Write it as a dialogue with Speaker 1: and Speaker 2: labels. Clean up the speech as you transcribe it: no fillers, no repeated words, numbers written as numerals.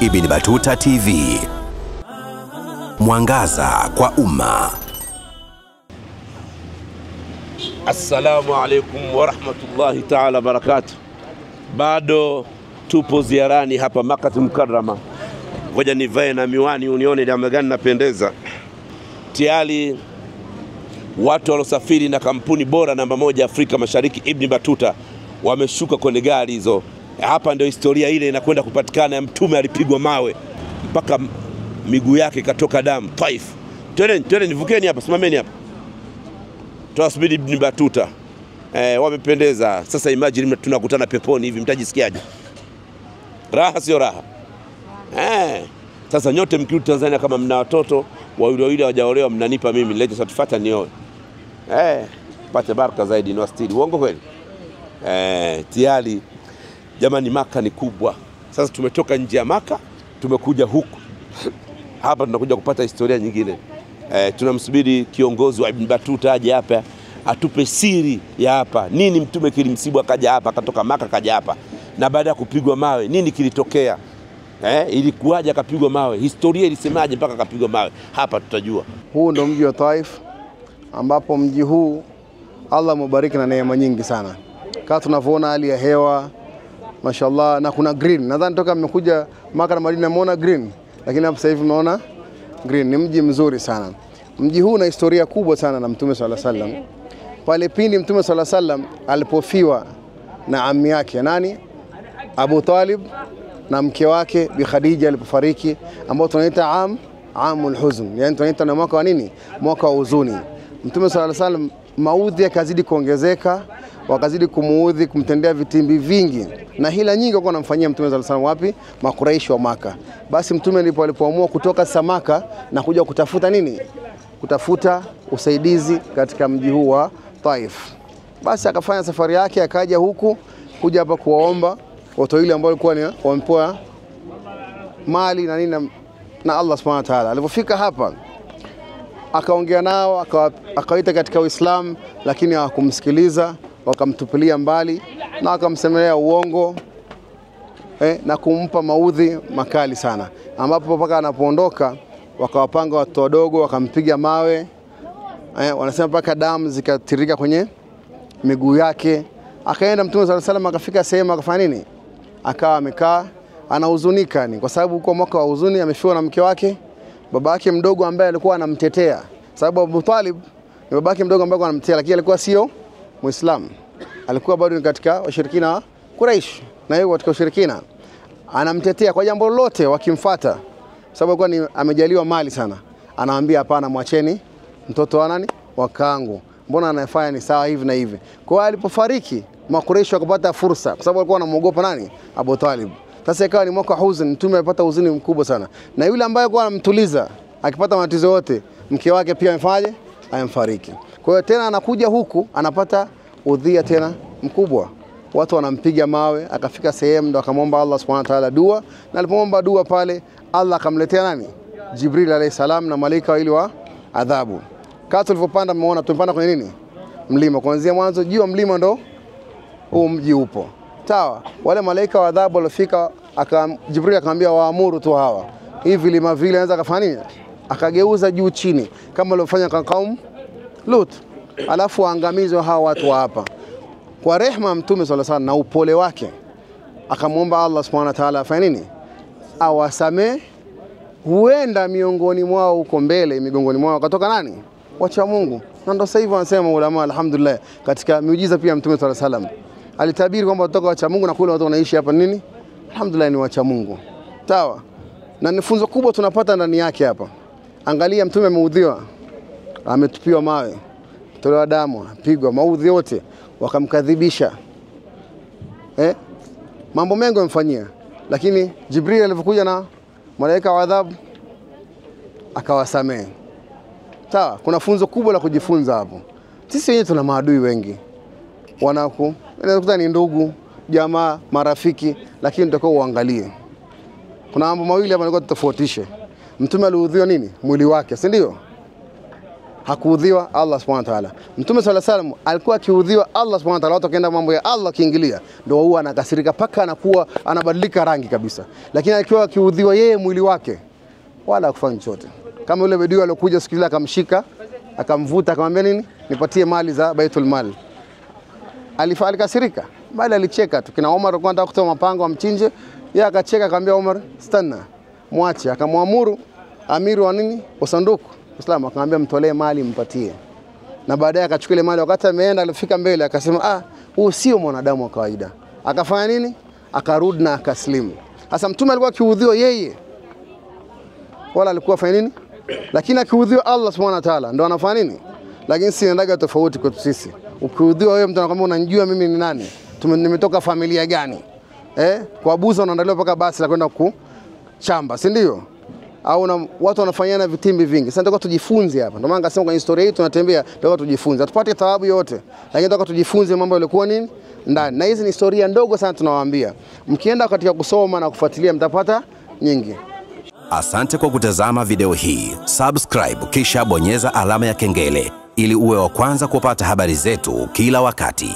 Speaker 1: Ibn Battuta TV, mwangaza kwa umma.
Speaker 2: Assalamu alaikum wa rahmatullahi ta'ala barakatuh. Bado tupo ziarani hapa Makkah Mukarrama. Ngoja nivae na miwani unione namna gani napendeza. Tayari watu walosafiri na kampuni bora namba 1 Afrika Mashariki Ibn Battuta wameshuka kwenye gari hizo. Hapa ndio historia ile inakwenda kupatikana ya mtume alipigwa mawe mpaka miguu yake katoka damu Taif. Twende twende, nivukeni hapa, simameni hapa. Tuwasubiri Ibn Battuta. Wamependeza. Sasa imagine tunakutana peponi hivi, mtajisikiaje? Raha sio raha? Sasa nyote mkirudi Tanzania kama mna watoto wawili wawili hawajaolewa, mnanipa mimi nilete certificate nioe. Pate baraka zaidi ni wastiri. Uongo kweli? Tayari jamani, Maka ni kubwa. Sasa tumetoka nje ya Maka, tumekuja huku. Hapa tunakuja kupata historia nyingine. Tunamsubiri kiongozi wa Ibn Battuta aje hapa atupe siri ya hapa. Nini mtume kilimsibu akaja hapa, akatoka Maka kaja hapa? Na baada ya kupigwa mawe nini kilitokea? Ilikuwaje akapigwa mawe? Historia ilisemaje mpaka akapigwa mawe? Hapa tutajua.
Speaker 3: Huu ndo mji wa Taif, ambapo mji huu Allah mubariki na neema nyingi sana. Kama tunavyoona hali ya hewa mashallah, na kuna green. Nadhani toka mmekuja Maka na Madina mmeona green, lakini hapa sasa hivi mnaona green. Ni mji mzuri sana. Mji huu una historia kubwa sana na Mtume sallallahu alaihi wasallam. Pale pindi Mtume sallallahu alaihi wasallam alipofiwa na ammi yake nani? Abu Talib, na mke wake Bi Khadija alipofariki, ambao tunaita amul huzn, yani tunaita na mwaka wa nini? Mwaka wa huzuni. Mtume sallallahu alaihi wasallam maudhi yakazidi kuongezeka, wakazidi kumuudhi, kumtendea vitimbi vingi na hila nyingi walikuwa wanamfanyia Mtume sallallahu alaihi wasallam. Wapi? Makuraishi wa Maka. Basi Mtume ndipo alipoamua kutoka Samaka na kuja kutafuta nini? Kutafuta usaidizi katika mji huu wa Taif. Basi akafanya safari yake akaja huku kuja hapa kuwaomba watu wale ambao walikuwa ni wamepewa mali na nini na Allah Subhanahu wa Ta'ala. Alipofika hapa akaongea nao, akawaita katika Uislamu, lakini hawakumsikiliza, wakamtupilia mbali na wakamsemelea uongo na kumpa maudhi makali sana, ambapo mpaka anapoondoka wakawapanga watu wadogo wakampiga mawe, wanasema mpaka damu zikatirika kwenye miguu yake. Akaenda Mtume sallallahu alaihi wasallam akafika sehemu akafanya nini? Akawa amekaa anahuzunika, ni kwa sababu kwa mwaka wa huzuni amefiwa na mke wake, baba yake mdogo ambaye alikuwa anamtetea. Sababu Abu Talib ni baba yake mdogo ambaye alikuwa anamtetea, lakini alikuwa sio Muislamu. Alikuwa bado ni katika washirikina wa Quraysh, na yeye katika ushirikina. Anamtetea kwa jambo lolote wakimfuata. Sababu alikuwa ni amejaliwa mali sana. Anawaambia hapana, mwacheni mtoto wa nani? Wa kaangu. Mbona anafanya ni sawa hivi na hivi. Kwa hiyo alipofariki Makuraishi wakapata fursa, kwa sababu walikuwa wanamuogopa nani? Abu Talib. Sasa ikawa ni mwaka huzuni, Mtume alipata huzuni mkubwa sana. Na yule ambaye alikuwa anamtuliza akipata matatizo yote, mke wake pia amefanyaje? Amemfariki. Kwa hiyo tena anakuja huku anapata udhia tena mkubwa. Watu wanampiga mawe, akafika sehemu ndo akamwomba Allah Subhanahu wa Ta'ala dua, na alipomwomba dua pale Allah akamletea nani? Jibril alayhi salam na malaika wale wa adhabu. Kama tulivyopanda mmeona tumepanda kwenye nini? Mlima. Kuanzia mwanzo juu ya mlima ndo huu mji upo. Sawa, wale malaika wa adhabu walifika, Jibril akamwambia waamuru tu hawa. Hivi vilima vile anaweza kafanya nini? Akageuza juu chini kama waliofanya kwa kaum Lut. Alafu waangamizwe hawa watu wa hapa. Kwa rehema Mtume sallallahu alaihi wasallam na upole wake akamwomba Allah Subhanahu wa Ta'ala afanye nini? Awasamee. Huenda miongoni mwao huko mbele, migongoni mwao katoka nani? Wacha Mungu. Na ndio sasa hivi wanasema ulama, alhamdulillah, katika miujiza pia Mtume sallallahu alaihi wasallam alitabiri kwamba watoka wacha Mungu na kule watu wanaishi hapa nini? Alhamdulillah ni wacha Mungu. Sawa. Na ni funzo kubwa tunapata ndani yake hapa. Angalia Mtume ameudhiwa, ametupiwa mawe, tolewa damu, pigwa maudhi yote, wakamkadhibisha. Mambo mengi wamfanyia. Lakini Jibril alipokuja na malaika wa adhabu akawasamehe. Sawa, kuna funzo kubwa la kujifunza hapo. Sisi wenyewe tuna maadui wengi. Wanaku, unaweza ni ndugu, jamaa, marafiki, lakini tutakao uangalie. Kuna mambo mawili hapa nilikuwa tutofautishe. Mtume aliudhiwa nini? Mwili wake, si ndio? Hakuudhiwa Allah Subhanahu wa Ta'ala. Mtume sallallahu alaihi wasallam alikuwa akiudhiwa Allah Subhanahu wa Ta'ala, watu wakaenda mambo ya Allah kiingilia, ndio huwa anakasirika paka anakuwa anabadilika rangi kabisa. Lakini akiwa akiudhiwa yeye mwili wake wala hakufanya chochote. Kama yule bedui aliyokuja siku ile akamshika, akamvuta, akamwambia nini? Nipatie mali za Baitul Mal. Alikasirika, bali alicheka tu. Kina Omar alikuwa anataka kutoa mapango amchinje, yeye akacheka akamwambia Omar, stanna, mwache. Akamwamuru amiri wa nini? Wa sanduku Uislamu, akamwambia mtolee mali mpatie. Na baadaye akachukua ile mali, wakati ameenda alifika mbele akasema, ah, huyu sio mwanadamu wa kawaida. Akafanya nini? Akarudi na akaslimu. Sasa mtume alikuwa akiudhiwa yeye, wala alikuwa afanya nini? Lakini akiudhiwa Allah Subhanahu wa Ta'ala ndo anafanya nini? Lakini si ndaga tofauti kwetu sisi. Ukiudhiwa wewe, mtu anakuambia unanijua mimi ni nani? Nimetoka familia gani? Kwa buza unaandaliwa mpaka basi la kwenda kuchamba, si ndio? Au watu wanafanyana vitimbi vingi. Sasa tunataka tujifunze hapa. Ndio maana nikasema kwenye historia hii tunatembea, tunataka tujifunze. Tupate thawabu yote, lakini tunataka tujifunze mambo yalikuwa nini ndani. Na hizi ni historia ndogo sana tunawaambia. Mkienda katika kusoma na kufuatilia mtapata nyingi.
Speaker 1: Asante kwa kutazama video hii. Subscribe kisha bonyeza alama ya kengele ili uwe wa kwanza kupata habari zetu kila wakati.